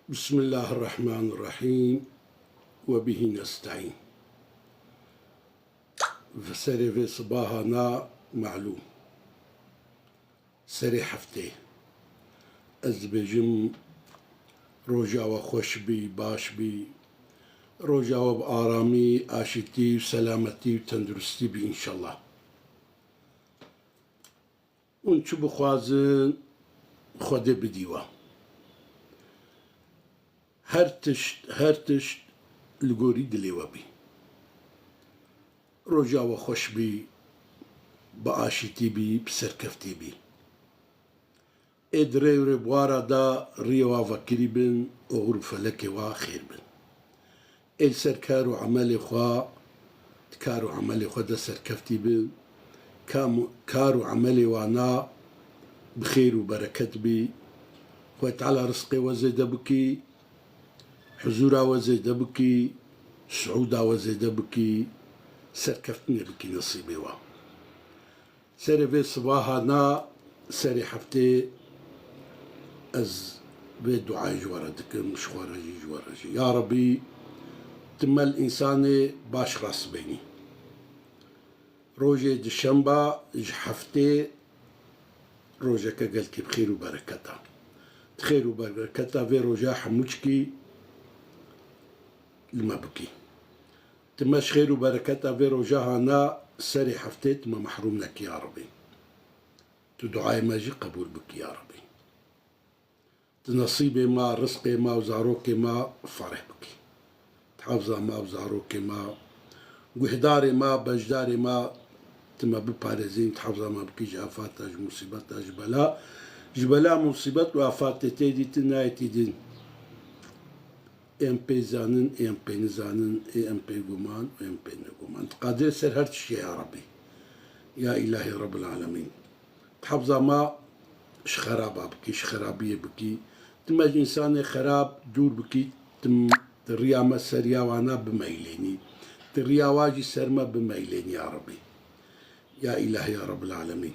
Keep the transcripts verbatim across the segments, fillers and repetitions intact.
Bismillahirrahmanirrahîm. We bihî nesta'în. Serê vê sibaha na malûm. Serê heftê. Ez dibêjim roja we xweş bî, baş bî. Roja we bi aramî, aşîtî û selametî û tenduristî bî înşallah. Hûn çi bixwazin, Xwedê bidî we. Her tişt, her tişt li gorî dilê we bî. Roja we xweş bî, bi aşîtî bî, bi serkeftî bî. Ê di rê û rêbwara de riyê wa vekirî bin, oxir û felekê wa xêr bin. Ê li ser kar û emelê xwe, di kar û emelê xwe de serkeftî bin. Kam, kar û emelê wana bi xêr û bereket bî. Xwedê Teala rizqê we zêde bikî, huzûra we zêde bikî, siûda we zêde bikî, serkeftinê bikî nesîbê we. Serê vê sibaha na, serê heftê ez vê duayê ji we re dikim, ji xwe re jî, ji we re jî. Ya Rebî, tu me li însanê baş rast bênî. Rojê dişemba ji heftê rojeke gelkî bi xêr û bereket e. Di xêr û bereketa vê roja hemûçkî li me bikî. Tu me ji xêr û bereketa vê roja hana serê heftê tu me mehrûm nekî ya Rebî. Tu duayê me jî qebûl bikî ya Rebî. Tu nesîbê me, rizqê me û zarokê me fereh bikî. Tu hefza me û zarokê me, guhdarê me, beşdarê me, tu me biparêzîn, tu hefza me bikî ji afata, ji musîbeta, ji bela, ji bela musîbet û afatê tê dîtin nayê tî din. Ê em pê zanin, ê em pê nizanin, ê em pê guman, ê em pê neguman. Tu qadirê ser her tiştê ya Rebî. Ya Îlahî Rebbil Alemîn. Tu hefza me ji xeraba bikî, ji xerabiyê bikî. Tu me ji însanê xerab dûr bikî, tu, tu riya me ser riya wana bimeylênî. Tu riya wa jî ser me bimeylênî ya Rebî. Ya Îlahî ya Rebbil Alemîn.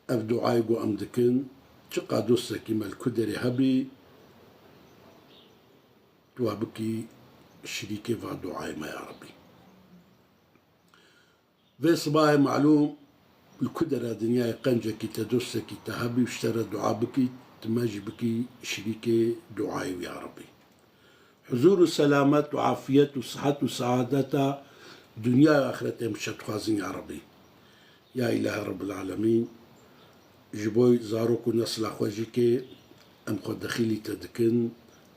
Ev duayê ku em dikin, çiqa dostekî me li ku derê hebî, tu wa bikî şirîkê va duayê me ya Rebî. Vê sibahê malûm li ku dera dinyayê qencekî te dostekî te hebî û ji te re dua bikî, tu me jî bikî şirîkê duayê wî ya Rebî. Huzûr û selamet û afiyet û sihet û saadeta dinya û axret em ji te dixwazin ya Rebî. Ya Îlahê Rebbil Alemîn, ji bo zarok û nesla xwe jî kê em xwe dexîlî te dikin,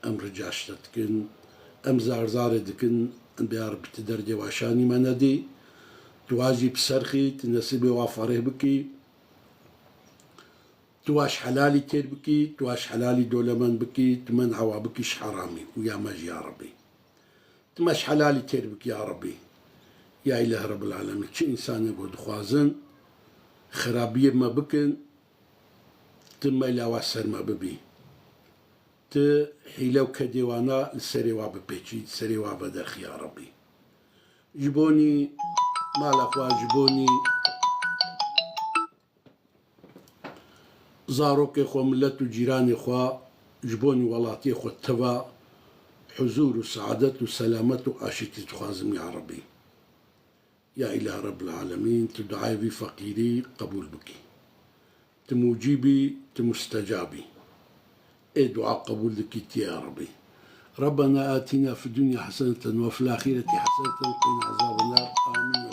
em rica ji te dikin, em zarzarê dikin, em bê ya Rebî tu derdê wa şanî me nedî, tu wa jî biserxî, tu nesîbê wa fereh bikî. Tu wa ji helalî têr bikî, tu wa ji helalî dolemend bikî, tu men'a wa bikî ji heramî û ya me jî ya Rebî. Tu me ji helalî têr bikî ya Rebî. Ya Îlahê Rebbil Alemîn, çi însanê ku dixwazin xerabiyê me bikin, tu meyla wa ser me bibî. Tu hîle û kedê wana li serê wa bipêçî, li serê wa vederxî ya Rebî. Ji bonî mala xwe, ji bonî zarokê xwe, milet û cîranê xwe, ji bonî welatiyê xwe teva huzûr û saadet û selamet û aşîtî dixwazim ya Rebî. Ya Îlah Rebbil Alemîn, tu duayê vî feqîrî qebûl bikî. Tu mucîbî, tu mustecabî. Ê dua qebûl dikî tu ya Rebî. ربنا آتنا في الدنيا حسنة وفي الآخرة حسنة وقنا عذاب النار. آمين.